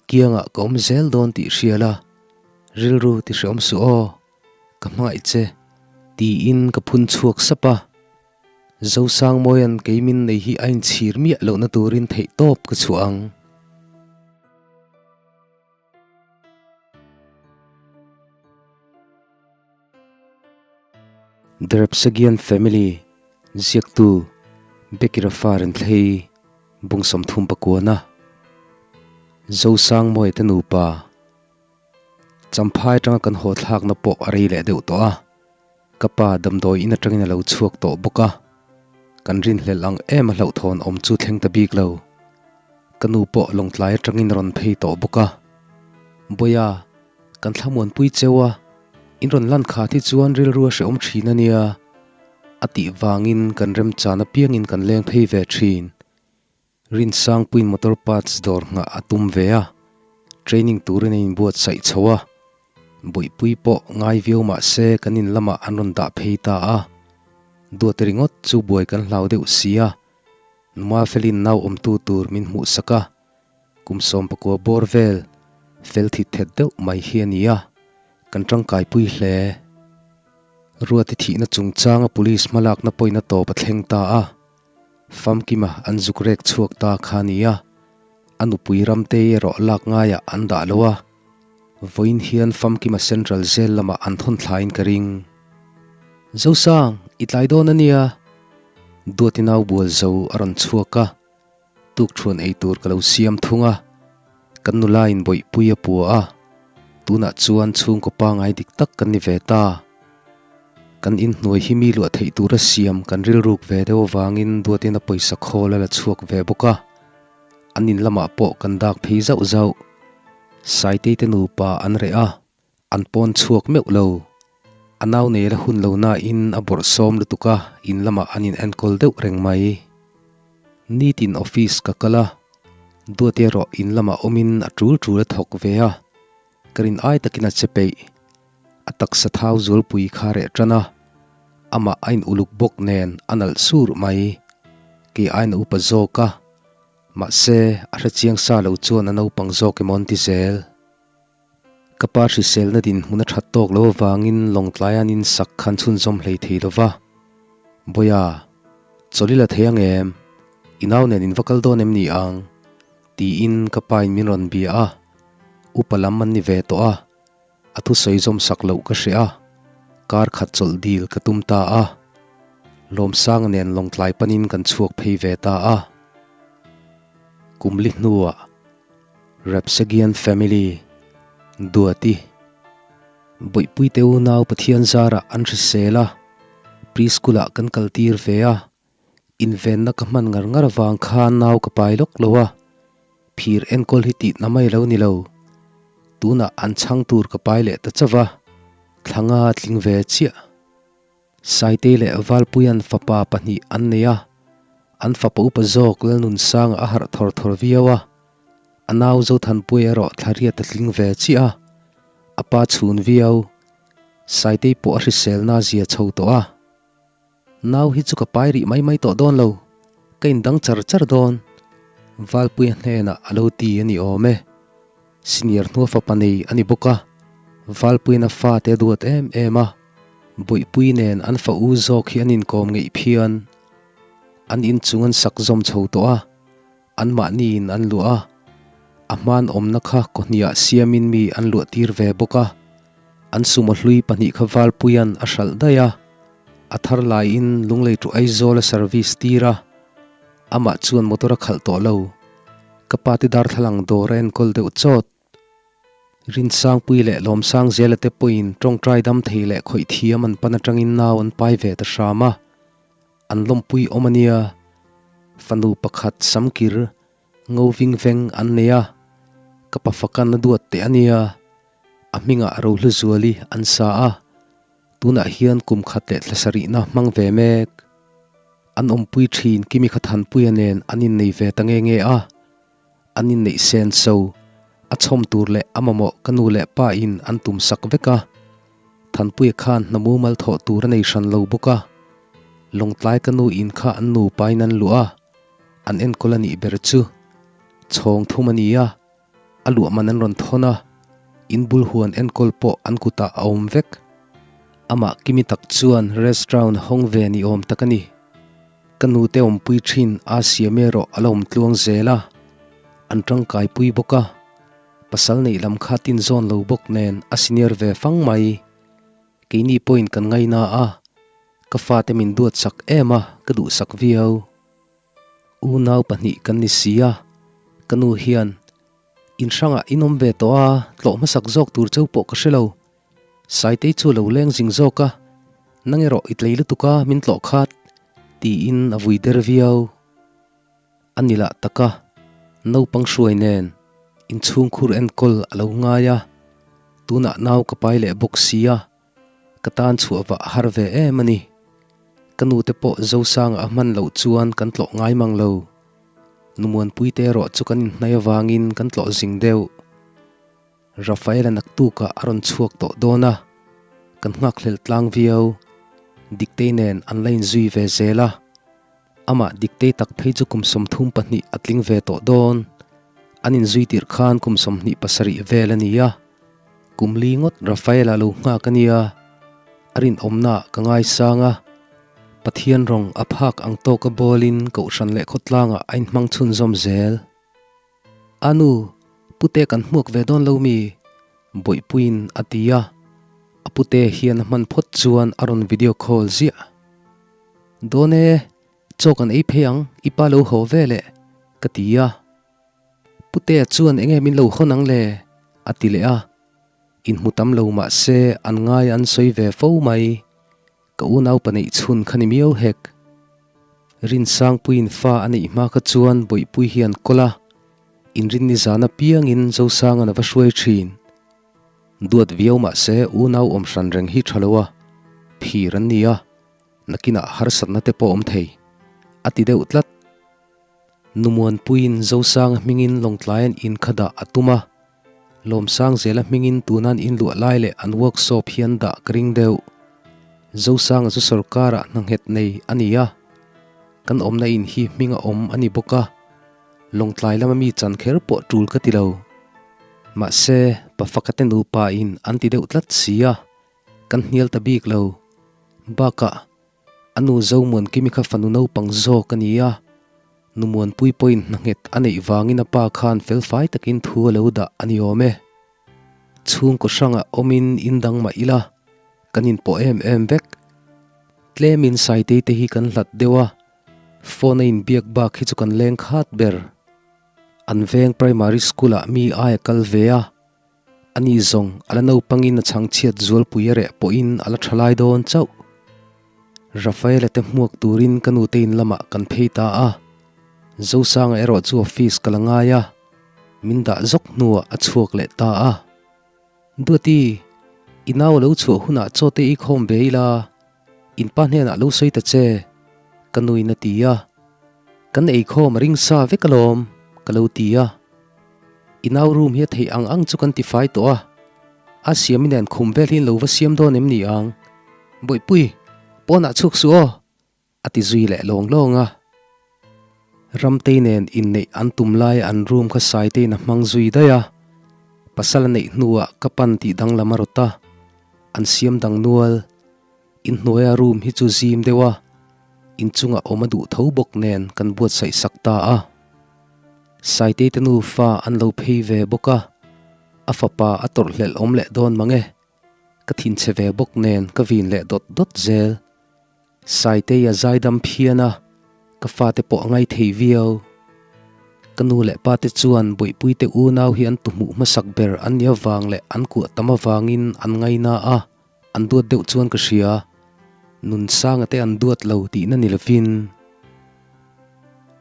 kiangah ka awm zel dawn tih hria la, rilru ti hreawm suh aw, ka hmangaih che, tiin ka phun chhuak sap a. Zosangmawia'n kei min nei hi a inchhir miah lohna turin theihtawp ka chhuah ang. The Repsagian Family ziaktu Becky Rafa Renthlei bung 39 Zosangmawia te nupa Champhai atanga kan haw thlakna pawh a rei leh deuh tawh a, ka pa damdawi in atangin a lo chhuak tawh bawk a, kan rinhlelh ang em a hlauhthawn awm chu thleng ta bik lo. Ka nu pawh lawngtlai atangin a rawn phei tawh bawk a. Bawiha, kan thlamuanpui cheu a, in rawn lan khat hi chuan rilru a hrehawm thin a nia, a tih vangin kan remchan apiangin kan leng phei ve thin. Rinsangpuiin motor parts dawr nghah a tum ve a, training turin a inbuatsaih chho a, Bawihpui pawh ngai viau mah se kan in lamah an rawn dah phei ta a, duat ringawt chu buai kan hlau deuh si a, Numa felin nau awmtu tur min hmuhsak a, kum 19 bawr vel fel thit thet deuh mai hi a ni a, kan tangkaipui hle. Ruati thihna chungchanga police hmalakna pawina tawp a thleng ta a. Famkima an zuk rek chhuak ta kha nia, a nupui Ramtei erawh lak ngaiah an dah lo a, vawiin hian Famkima Central Jail lamah an thawn thlaiin ka ring. Zosang, i tlai dawn a nia, Duati nau bual zo a rawn chhuak a, tukthuan ei tur ka lo siam thung a, kan nula in bawihpui a pua a, tunah chuan chhungkaw pangai dik tak kan ni ve ta. Kan inhnuai hi mi luah theih tura siam kan rilruk ve deuh avangin duatin a pawisa khawl a la chhuak ve bawk a, an in lamah pawh kan dak phei zauh zauh. Saitei te nupa an reh a, an pawn chhuak meuh lo. A nau nei la hun lo nain a bawrh sawm lutuk a, in lamah an in enkawl deuh reng mai. Nitin office ka kal a, duat erawh in lamah awmin a tul tul a thawk ve a, ka rin ai takin a che peih. A taksa thau zualpui kha reh tan a, amah a in uluk bawk nen a nalh sur mai. Kei aiin a upa zawk a, mahse a hrechiang sa lo chuan a naupang zawk emaw an ti zel. Ka pa hriselna dinhmun a that tawk lo avangin Lawngtlai an insak khan chhunzawm hlei thei lo va. Bawiha, chawlh i la thei ang em? I nau nen in va kal dawn em ni ang? Tiin ka pa in min rawn bia a, upa lam an ni ve tawh a. A thusawi zawm sak loh ka hria a, kar khat chawlh dil ka tum ta a. Lawmsanga nen Lawngtlai panin kan chhuak phei ve ta a. Kumli hnuah Rapsagian family Duati Bawihpuite unau Pathian zarah an hrisel a, preschool ah kan kal tir ve a. Invenna ka hman ngar ngar avang khan nau ka pai lawk lo a, phir enkawl hi tih na mai lo ni lo. Tunah an chhang tur ka pai leh ta chauh a, thla nga tling ve chiah. Saitei leh Valpuia'n fapa pahnih an nei a, an fapa upa zawk Lalnunsanga a harh thawr thawr viau a, a nau Zothanpuia erawh thla riat a tling ve chiah a, a pa chhun viau. Saitei pawh a hriselna zia chho tawh a. Nau hi chu ka pai rih mai mai tawh dawn lo, ka indang char char dawn. Valpuia hnenah a lo ti a ni awm e. Senior hnua fapa nei a ni bawk a, Valpuia'n a fate a duat em em a, Bawihpui nen an fa u zawk hi an inkawm ngeih phian. An inchung an sak zawm chho tawh a, anmahniin an luah a, a hman awmna kha kawhniah siamin mi an luah tir ve bawk a, an sumo hlui pahnih kha Valpuia'n a hralh daih a. A thar laiin Lunglei to Aizawl a service tir a, amah chuan motor a khalh tawh lo. Ka pa te darthlalang dawr a enkawl deuh chawt. Rinsangpui leh Lawmsangzela te pawhin tawngtai dam thei leh khawih thiam an pan atangin nau an pai ve ta hram a, an lawmpui awm a nia. Fanu pakhat samkir ngo ving veng an nei a, ka pa fakan a duat teh a nia. A hmingah Rohluzuali an sa a. Tunah hian kum khat leh thla sarihna hmang ve mek. An awmpui thin Kimi kha Thanpuia nen an innei ve ta nge nge a. An inneih sen so, a chhawm tur leh a mamawh ka nu leh pa in an tum sak vek a. Thanpuia khan hna mumal thawh tur a nei hran lo bawk a. Lawngtlai ka nu in kha an nupa in an luah a, an enkawl a nih ber chu. Chhawng thum a ni a. A luah man an rawn thawn a, in bul huan enkawl pawh an kutah a awm vek. Amah Kimi tak chuan restaurant hawng ve ni awm tak a ni. Ka nute awmpui thin a siam erawh a la awm tluang zel a, an tangkaipui bawk a, pasal neih lam kha tin zawn lo bawk nen a senior ve fang mai. Keini pawhin kan ngaina a, ka fate min duatsak em a, ka duhsak viau. Unau pahnih kan ni si a, ka nu hian in hrangah in awm ve tawh a, tlawh hmasak zawk tur cheu pawh ka hre lo. Saitei chu a lo leng zing zawk a, nang erawh i tlei lutuk a, min tlawh khat, tiin a vui der viau. A ni lah tak a, naupang hruai nen inchhungkhur enkawl a lo ngai a, tunah nau ka pai leh bawk si a, Ka tan chhuah vah a har ve em a ni. Ka nute pawh Zosanga a hman loh chuan kan tlawh ngai mang lo. Numuanpuite erawh chu kan inhnai avangin kan tlawh zing deuh. Rafaela naktukah a rawn chhuak tawh dawn a, kan nghakhlel tlang viau. Diktei nen an la inzui ve zel a. Amah Diktei tak phei chu kum 32 a tling ve tawh dawn. An inzui tirh khan kum 27 vel a ni a. Kum li ngawt Rafaela lo nghak a nia, a rinawmnaah ka ngaisang a, Pathian rawng a phak ang tawka bawlin Kohhran leh khawtlangah a inhmang chhunzawm zel. A nu, pute kan hmuak ve dawn lo mi? Bawihpuiin a ti a, a pute hian a hman phawt chuan a rawn video call ziah. Dawn e, chaw kan ei phei ang, i pa lo haw ve leh, ka ti a. Putea chuan enge min lo hawn ang le? a ti leh a, inhmu tam lo mah se an ngai an sawi ve fo mai, ka unaupa neih chhun kha ni miau hek. Rinsangpuiin fa a neih hma kha chuan Bawihpui hi an kawl a, inrinni zan apiangin Zosanga'n a va hruai thin. Duat viau mah se unau awm hran reng hi tha lo a, phir an ni a, nakinah harsatna te pawh awm thei, a ti deuh tlat. Numuanpuiin Zosanga hmingin Lawngtlai an in kha dah a tum a, Lawmsangzela hmingin tuna an in luah lai leh an workshop hi an dah ka ring deuh. Zosanga chu sorkarah hna nghet nei a ni a, kan awmna in hi hming a awm a ni bawk a, Lawngtlai lama mi chan kher pawh tul ka ti lo. Mahse, Pafaka te nupa in an ti deuh tlat si a, kan hnial ta bik lo. Bakah, A nu Zomuankimi kha fanu naupang zawk a ni a, nu Muanpui pawhin hna nghet a neih vangin a pa khan felfai takin thu a lo dah a ni awm e. Chhungkaw hrangah awmin in dang mah ila, kan inpawh em em vek. Tlemin Saitei te hi kan hlat deuh a, phone a inbiak bak hi chu kan leng khat ber. An veng primary school ah mi ai a kal ve a, Ani zawng a la naupangin a chhangchhiat zualpui a reh pawhin a la tha lai dawn chauh. Rafaela te hmuak turin ka nute in lamah kan phei ta a, Zosanga erawh chu office ka la ngai a, min dah zawk hnuah a chhuak leh ta a. Duati, i nau a lo chhuah hunah chaw te i khawm ve ila, in pa hnenah lo sawi ta che, ka nuin a ti a. Kan eikhawm a ring sa vek alawm, ka lo ti a. I nau room hi a theih ang ang chu kan ti fai tawh a, a siam i nen khum vel hi in lo va siam dawn em ni ang? Bawihpui, pawnah chhuak suh aw! a ti zui leh lawng lawng a. Ramtei nen inneih an tum lai an room kha Saiteiin a hmang zui daih a, pasal a neih hnuah ka pan tih danglam a rawt a, an siam dang nual. Inhnuaia room hi chu zim deuh a, inchungah awm a duh tho bawk nen kan buatsaih sak ta a. Saitei te nufa an lo phei ve bawk a, a fapa a tawrh hlelh awm leh dawn mang e. Ka thinchhe ve bawk nen ka vin leh dawt dawt zel. Saitei a zaidam phian a, ka fate pawh a ngai thei viau. Ka nu leh pa te chuan Bawihpui te unau hi an tuhmuh hmasak ber an nih avang leh an kuah tam avangin an ngaina a, An duat deuh chuan ka hria, Nunsanga te an duat lo tihna ni lovin.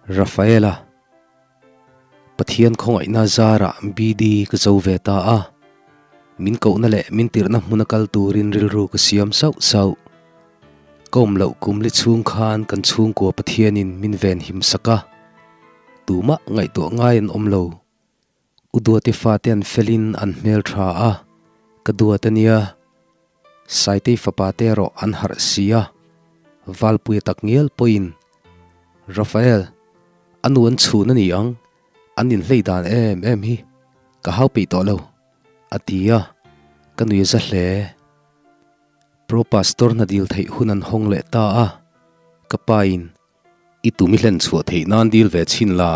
Rafaela, Pathian khawngaihna zarah BD ka zo ve ta a, min kohna leh min tirhna hmuna kal turin rilru ka siam sauh sauh. Ka awm loh kum li chhung khan kan chhungkua Pathianin min venhim sak a, tumah ngaihtuah ngai an awm lo. U Duati fate an felin an hmel tha a, ka duat a nia. Saitei fapa te erawh an harh si a, Valpuia tak ngial pawhin, Rafael, a nu an chhun a ni ang, an inhlei dan em em hi. Ka hau peih tawh lo, a ti a, ka nui a za hle. Pro Pastor hna dil theih hun an hawng leh ta a, ka pa in, I tum i hlen chhuah theih nan dil ve chhin la,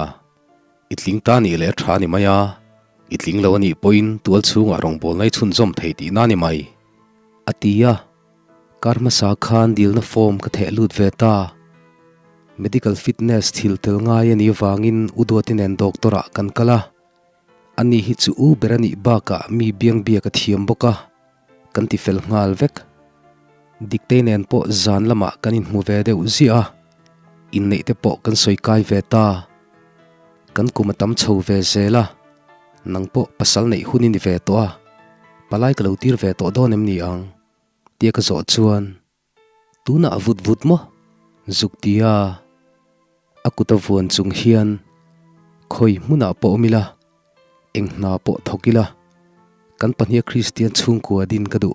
i tling ta nih leh a tha ni mai a, i tling lo a nih pawhin tual chhungah rawngbawlna i chhunzawm thei tihna ni mai, a ti a. Kar hmasa khan dilna form ka theh lut ve ta. Medical fitness thil tel ngai a nih avangin U Duati nen doctor ah kan kal a. Ani hi chu u ber a nih bakah mi biang biak a thiam bawk a, kan ti fel nghal vek. Diktei nen pawh zan lamah kan inhmu ve deuh ziah a, inneih te pawh kan sawi kai ve ta. Kan kum a tam chho ve zel a, nang pawh pasal neih hun i ni ve tawh a, palai ka lo tir ve tawh dawn em ni ang? Tia ka zawh chuan, Tunah a vut vut maw? Zuk ti a, a kut a vuan chung hian khawi hmunah pawh awm ila, eng hna pawh thawk ila, kan pahniha Kristian chhungkua din ka duh,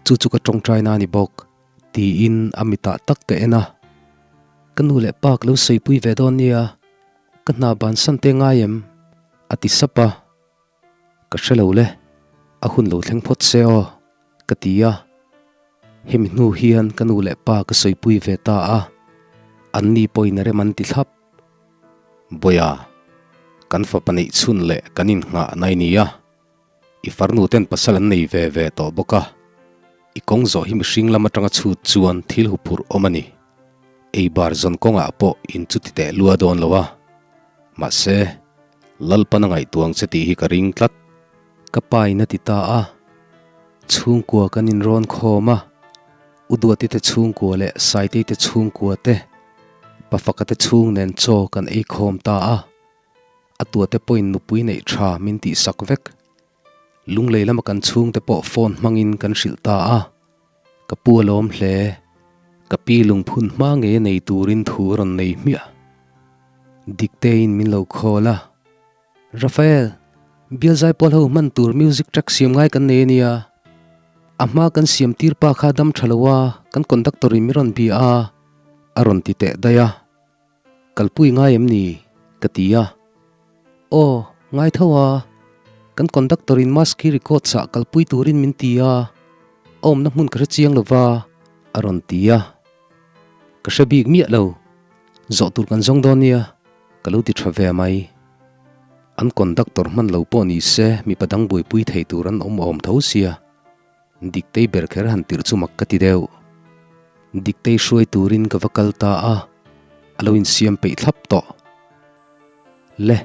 chu chu ka tawngtaina a ni bawk, tiin a mitah tak ka en a. Ka nu leh pa ka lo sawipui ve dawn nia, ka hna bansan te ngai em? a ti sap a. Ka hre lo le, a hun lo thleng phawt se aw, ka ti a. Hemi hnu hian ka nu leh pa ka sawipui ve ta a, anni pawhin a rem an ti thlap. Bawiha, kan fapa neih chhun leh kan innghah nai nia, i farnu ten pasal an nei ve ve tawh bawk a, i kawng zawh hi mihring lam atanga chhut chuan thil huphurh awm a ni. Ei bar zawn kawngah pawh in chuti teh lua dawn lo a, mahse, Lalpan a ngaihtuang che tih hi ka ring tlat. Ka pa in a ti ta a, chhungkua kan inrawn khawm a, U Duati te chhungkua leh Saitei te chhungkua te, Pafaka te chhung nen chaw kan ei khawm ta a, a tuate pawhin nupui neih tha min tihsak vek. Lunglei lama kan chhungte pawh phone hmangin kan hrilh ta a, ka pu a lawm hle. Ka pi lungphun hma ngei a nei turin thu a rawn nei hmiah. Diktein min lo call a, Rafael, bial zaipawl ho hman tur music track siam ngai kan nei a nia. A hma kan siam tir pa kha dam tha lo a, kan conductor in min rawn bia a, a rawn ti teh daih a. Kalpui ngai em ni? ka ti a. Aw, ngai tho a, kan conductor in mask hi record chah kalpui turin min ti a, a awmna hmun ka hre chiang lo va, a rawn ti a. Ka hre bik miah lo, zawh tur kan zawng dawn nia, ka lo ti tha ve mai. An conductor hman lo pawh ni se mipa dang buaipui thei tur an awm awm tho sia. Diktei ber kher han tirh chu mak ka ti deuh. Diktei hruai turin ka va kal ta a, a lo insiam peih thlap tawh. Le,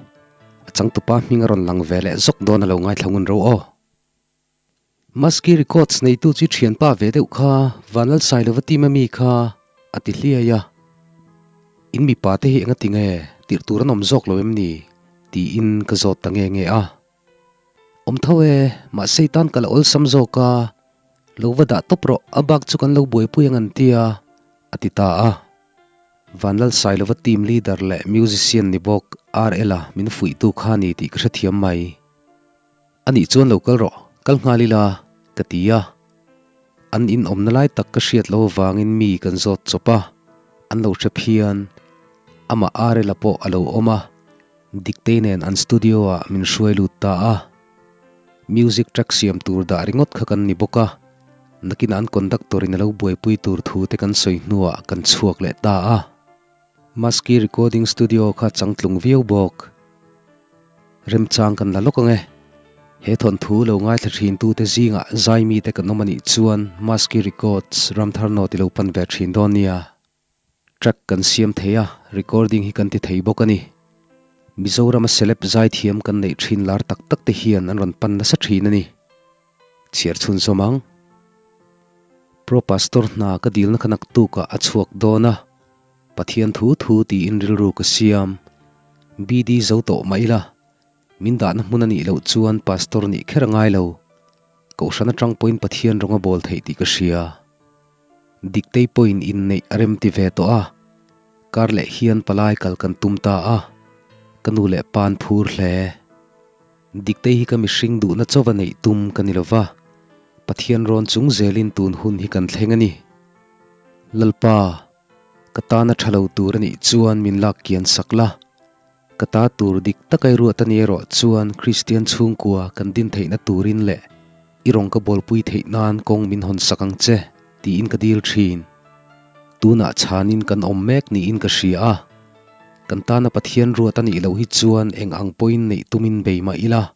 a changtupa hming a rawn lang ve leh zawk dawn a lo ngaithla ngun ro aw. Maski Records neitu chu thianpa ve deuh kha Vanlalsailova team a mi kha a ti hliai a. In mipa te hi enga tinge tirh tur an awm zawk lo em ni? tiin ka zawt ta nge nge a. Awm tho e, mahse i tan ka la awlsam zawk a, lo va dah tawp rawh, a bak chu kan lo buaipui ang an ti a, a ti ta a. Vanlalsailova team leader leh musician ni bawk RL-a min fuihtu kha a ni tih ka hrethiam mai. Anih chuan lo kal rawh, kal nghal ila, ka ti a. An inawmna lai tak ka hriat lo avangin mi kan zawt chawp a, an lo hre phian. Amah RL-a pawh a lo awm a. Diktei nen an studio ah min hruai lut ta a, music track siam tur dah ringawt kha kan ni bawk a, nakinah an conductor in a lo buaipui tur thu te kan sawi hnuah kan chhuak leh ta a. Maski recording studio kha changtlung viau bawk. Remchang kan la lawk ang e. He thawnthu lo ngaithla thin tute zingah zai mite kan awm anih chuan Maski Records Ramthar Note i lo pan ve thin dawn nia. Track kan siam thei a, recording hi kan ti thei bawk a ni. Mizorama celeb zaithiam kan neih thin lar tak tak te hian an rawn pan nasa thin a ni. Chhiar chhun zawm ang. Pro Pastor hna ka dilna kha naktukah a chhuak dawn a, Pathian thu thu tiin rilru ka siam. BD zo tawh mah ila, min dahna hmun a nih loh chuan Pastor nih kher a ngai lo. Kohhran atang pawhin Pathian rawng a bawl theih tih ka hria. Diktei pawhin inneih a rem ti ve tawh a, kar leh hian palai kal kan tum ta a, ka nu leh pa'n phur hle. Diktei hi ka mihring duhna chauva neih tum ka ni lova, Pathian rawn chung zelin tun hun hi kan thleng a ni. Lalpa, ka tana tha lo tur a nih chuan min lak kian sak la. Ka ta tur dik taka i ruat a ni erawh chuan Kristian chhungkua kan din theihna turin leh i rawng ka bawlpui theih nan kawng min hawn sak ang che tiin ka dil thin. Tunah chhanin kan awm mek niin ka hria a, kan tana Pathian ruat a nih loh hi chuan eng ang pawhin neih tumin bei mah ila,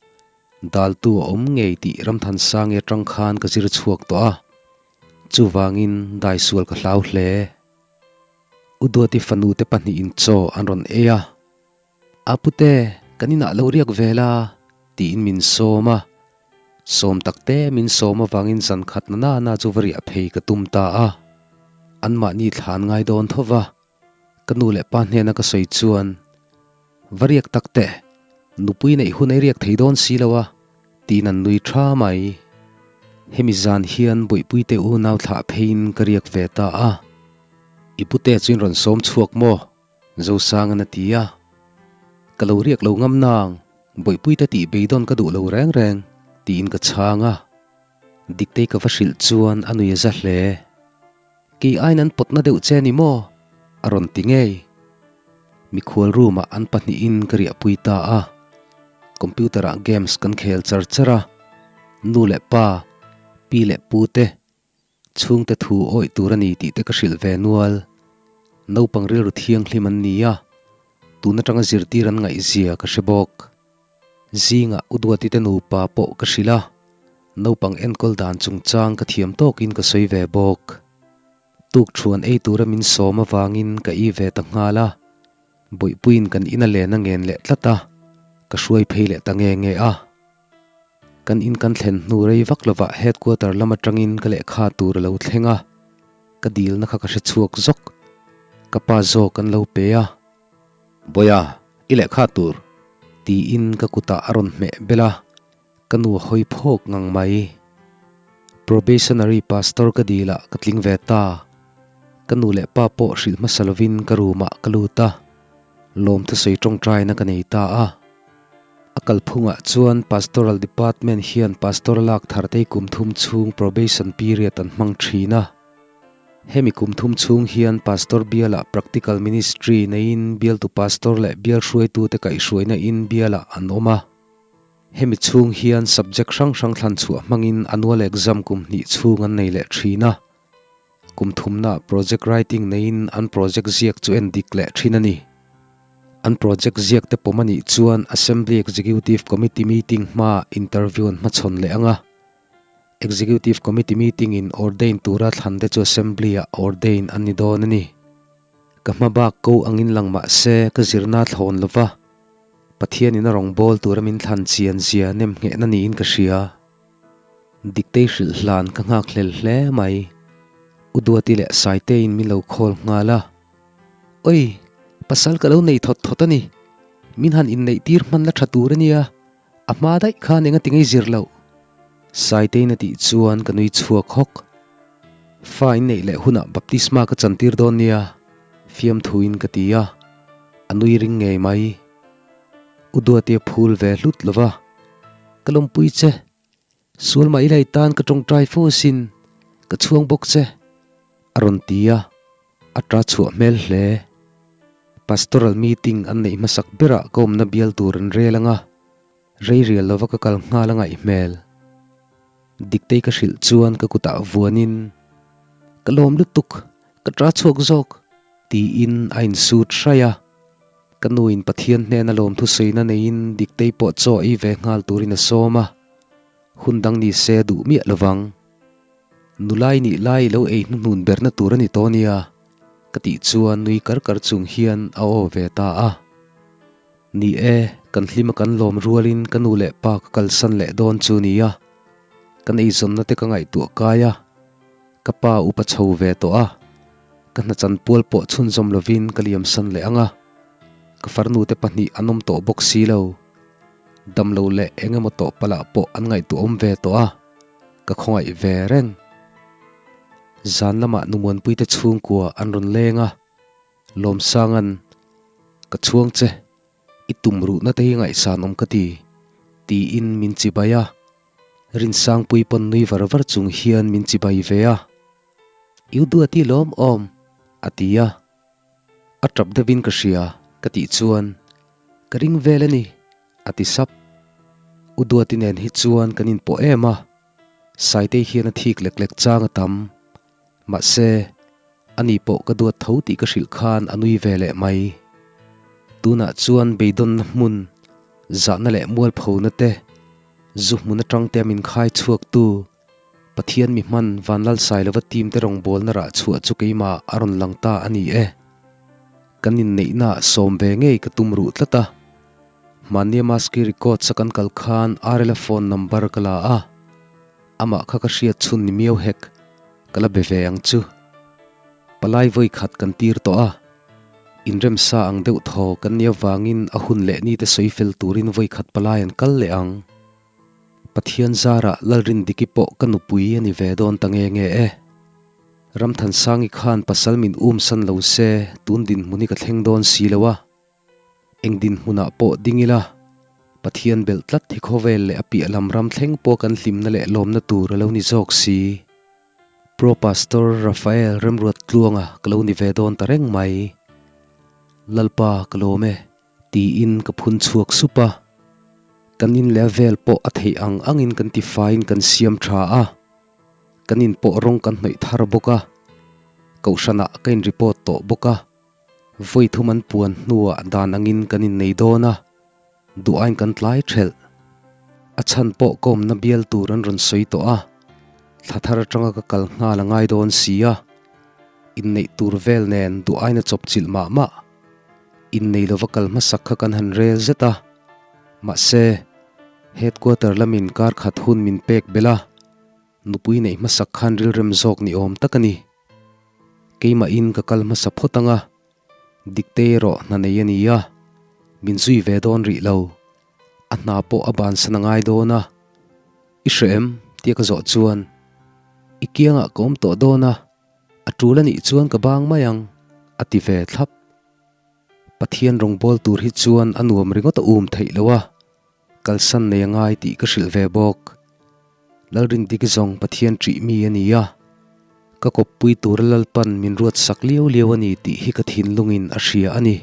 daltu a awm ngei tih Ramthansangi atang khan ka zir chhuak tawh a, chuvangin daisual ka hlau hle. U Duati fanu te pahnihin chaw an rawn ei a, A pute, kan inah lo riak ve la, tiin min sawm a. Sawm tak te min sawm avangin zan khat na nana chu va riah phei ka tum ta a. Anmahni thlan ngai dawn tho va, ka nu leh pa hnena ka sawi chuan, Va riak tak teh, nupui neih hun ei riak thei dawn si lo a, tiin an nui tha mai. Hemi zan hian Buihpuite unau thlah pheiin ka riak ve ta a. I pute chu in rawn sawm chhuak maw? Zosanga'n a ti a. Ka lo riak lo ngam nang, Buihpuite tih beidawn ka duh lo reng reng, tiin ka chhang a. Diktei ka va hrilh chuan a nui a za hle. Kei aiin an pawtna deuh che ni maw? A rawn ti ngei. Mikhual room ah an pahnihin ka riahpui ta a. Computer ah games kan khel char char a. Nu leh pa, pi leh pu te, chhungte thu awih tur a ni tih te ka hrilh ve nual. Naupang rilru thianghlim an ni a, tun atanga zirtir an ngaihzia ka hre bawk. Zingah U Duati te nupa pawh ka hrilh a, naupang enkawl dan chungchang ka thiam tawkin ka sawi ve bawk. Tukṭhuan ei tura min sawm avangin ka i ve ta nghal a, Bawihpuiin kan ina len a ngen leh tlat a, ka hruai phei leh ta nge nge a. Kan in kan thlen hnu rei vak lovah headquarter lam atangin ka lehkha tur a lo thleng a, ka dilna kha ka hre chhuak zawk. Ka pa zawk an lo pe a. Bawia, i lehkha tur. Tiin ka kutah a rawn hmeh bel a, ka nu a hawi phawk ngang mai. Probationary pastor ka dilah ka tling ve ta. Ka nu leh pa pawh hrilh hmasa lovin ka room ah ka lut a, lawmthusawi tawngtaina ka nei ta a. A kalphungah chuan Pastoral Department hian pastor lak thartei kum thum chhung probation period an hmang thin a. Hemi kum thum chhung hian Pastor bialah Practical Ministry neiin bialtu pastor leh bial hruaitute kaihhruaina in bialah an awm a. Hemi chhung hian subject hrang hrang thlan chhuah hmangin annual exam kum hnih chhung an nei leh thin a. Kum thumnaah project writing neiin an project ziak chu en dik leh thin a ni. An project ziak te pawm a nih chuan Assembly Executive Committee meeting hmaah interview an hmachhawn leh ang a. Executive Committee meeting in ordain tura thlan te chu Assembly ah ordain an ni dawn a ni. Ka hma bak ko angin lang mah se ka zirna thlawn lova Pathian in a rawn bawl tura min thlan chian zia nem nghehna niin ka hria. Diktei hrilh hlan ka nghak hlel hle mai. U Duati leh Saiteiin min lo call nghal a. Oi! Pasal ka lo nei thawt thawt a ni. Min han inneih tir hman la tha tur a nia. A hma daih khan enga ti ngei zir loh? Saitein a tih chuan ka nui chhuak hawk. Fa in neih leh hunah baptisma ka chantir dawn nia, fiamthuin ka ti a, a nui ring ngei mai. U Duatia phul ve hlut lo va, Ka lawmpui che, sual mah ila i tan ka tawngtai fo asin, ka chhuang bawk che, a rawn ti a, a ta chhuah hmel hle. Pastoral meeting an neih hmasak berah ka awmna bial tur an rel ang a, rei rial lova ka kal nghal a ngaih hmel. Diktei ka hrilh chuan ka kutah vuanin, Ka lawm lutuk, ka ta chhuak zawk, tiin a insut hraih a. Ka nuin Pathian hnena lawmthusawina neiin Diktei pawh chaw ei ve nghal turin a sawm a, hun dang ni se duh miah lovang. Nulai nih lai lo ei hnuhnun berna tur a ni tawh nia. Ka tih chuan nui kar kar chung hian a aw ve ta a. Ni e, kan hlim a kan lawm rualin ka nu leh pa ka kalsan leh dawn chu nia. Kan eizawnna te ka ngaihtuah kai a, ka pa upa chho ve tawh a, ka hna chanpual pawh chhunzawm lovin ka liamsan leh ang a. Ka farnu te pahnih an awm tawh bawk si lo. Damlo leh eng emaw tawh palah pawh an ngaihtuahawm ve tawh a, ka khawngaih ve reng. Zan lamah Numuanpuite chhungkua an rawn leng a, Lawmsanga'n, Ka chhuang che, i tum ruhna te hi ngaihsan awm ka ti, tiin min chibai a. Rinsangpui pawn nui var var chung hian min chibai ve a. I u duati lawm awm, a ti a. A tap deuhin ka hria, ka tih chuan. Ka ring vel a ni, a ti sap. U Duati nen hi chuan kan inpawh em a, Saitei hian a thik lek lek chang a tam. Mahse, ani pawh ka duat tho tih ka hrilh khan a nui ve leh mai. Tunah chuan beidawnna hmun, zahna leh mualphona te, zu hmun atang te a min khai chhuaktu Pathian mi hman Vanlalsailova team te rawngbawlna rah chhuah chu keimah a rawn lang ta a ni e. Kan inneihnaah sawm ve ngei ka tum ruh tlat a. Hmannia Maski Records a kan kal khan RL-a phone number ka la a, amah kha ka hriat chhun ni miau hek, ka la be ve ang chu. Palai vawi khat kan tir tawh a, inremsa ang deuh thaw kan nih avangin a hun leh nite sawi fel turin vawi khat palai an kal leh ang. Pathian zarah Lalrindiki pawh ka nupui a ni ve dawn ta nge nge e. Ramthansangi khan pasal min umsan lo se tun dinhmun hi ka thleng dawn si lo a. Eng dinhmunah pawh ding ila, Pathian belh tlat hi khawvel leh a piah lam ram thleng pawh kan hlimna leh lawmna tur a lo ni zawk si. Pro Pastor Raphael Remruat Tluanga ka lo ni ve dawn ta reng mai. Lalpa ka lawm e. Tiin ka phun chhuak sup a, kan in leh a vel pawh a theih ang angin kan tifaiin kan siam tha a, kan in pawh rawng kan hnawih thar bawk a, kohhranah ka in report tawh bawk a, vawi thum an puan hnuah dan angin kan innei dawn a, duh aiin kan tlai thelh. A chhan pawh ka awmna bial tur an rawn sawi tawh a, thla thar atanga ka kal nghal a ngai dawn si a, inneih tur vel nen duh aiin a chawpchilh mah mah. Innei lova kal hmasak kha kan han rel zet a, mahse, Headquarter lamin kar khat hun min pek belh a, nupui neih hmasak khan rilrem zawk ni awm tak a ni. Keimahin ka kal hmasa phawt ang a, Diktei erawh hna nei a ni a, min zui ve dawn rih lo, a hna pawh a bansan a ngai dawn a, i hre em? tia ka zawh chuan, I kiangah ka awm tawh dawn a, A tul a nih chuan ka bang mai ang, a ti ve thlap. Pathian rawngbâwl tur hi chuan a nuam ringawt a um theih lo a, kalsan nei a ngai tih ka hrilh ve bawk. Lalrindik zawng Pathian ṭih mi a ni a, ka kawppui tura Lalpan min ruat sak liau liau a ni tih hi ka thinlungin a hria a ni.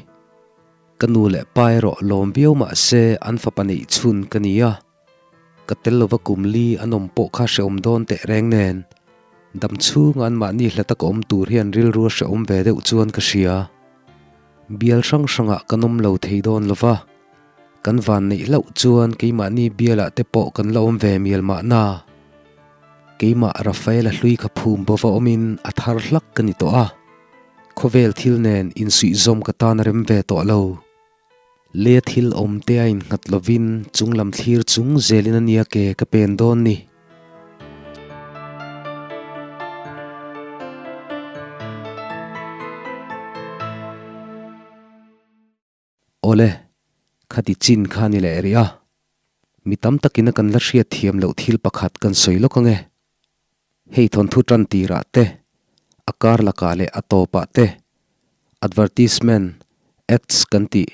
Ka nu leh pa erawh lawm viau mah se an fapa neih chhun ka ni a. Ka tel lova kum li an awm pawh kha hrehawm dawn teh reng nen, dam chhunga anmahni hla taka awm tur hian rilru a hrehawm ve deuh chuan ka hria. Bial hrang hrangah kan awm lo thei dawn lova, kan van neih hlauh chuan keimahni bialah te pawh kan la awm ve mial mahna. Keimah Rafaela hlui kha phum bova awmin a thar hlak ka ni tawh a, khawvel thil nen insuihzawm ka tan a rem ve tawh lo. Lei thil awm te a innghat lovin chung lam thlir chung zelin a nia ke ka pen dawn ni. Awle, khati chin kha ni leh rih a. Mi tam takin a kan la hriat thiam loh thil pakhat kan sawi lawk ange. Hei thawnthu tan tirah te, a kar lakah leh a tawpah te advertisement, ads, kan tih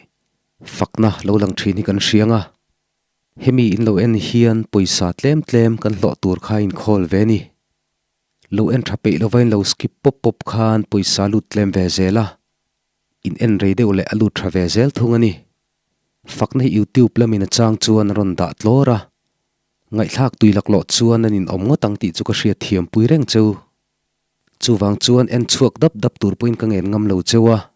fakna lo lang thin hi kan hriang a. Hemi in lo en hian pawisa tlem tlem kan hlawh tur kha inkhawl ve ni. Lo en tha peih lova in lo skip pawp pawp khan pawisa lut tlem ve zel a, in en rei deuh leh a lut tha ve zel thung a ni. Fakna hi YouTube lamin a chang chuan a rawn dah tlawr a, Ngaihthlak tui laklawh chuan an inawm ngawt ang tih chu ka hriat thiam pui reng cheu. Chuvang chuan en chhuak dap dap tur pawhin ka ngen ngam lo cheu a.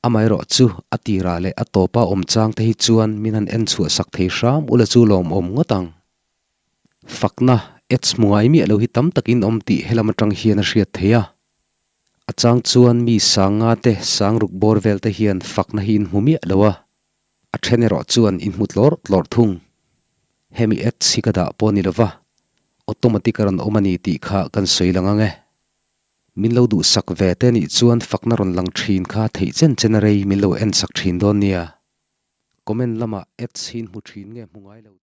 Amaherawh chu a tirah leh a tawpa awm chang te hi chuan min han en chhuah sak thei hram ula chu lawmawm ngawt ang. Fakna, ads hmu ngai miah lo hi tam takin awm tih helam atang hian a hriat theih a. A chang chuan mi sanga te sang ruk bawr vel te hian fakna hi in hmu miah lo a. A then erawh chuan in hmu tlawrh tlawrh thung. Hemi ads hi ka dah pawh ni lova, automatic a rawn awm a ni tih kha kan sawi lang ang e. Min lo duhsak ve te nih chuan fakna rawn lang thin kha theih chen chen a rei min lo en sak thin dawn nia. Comment lamah ads hi in hmu thin nge hmu ngai lo.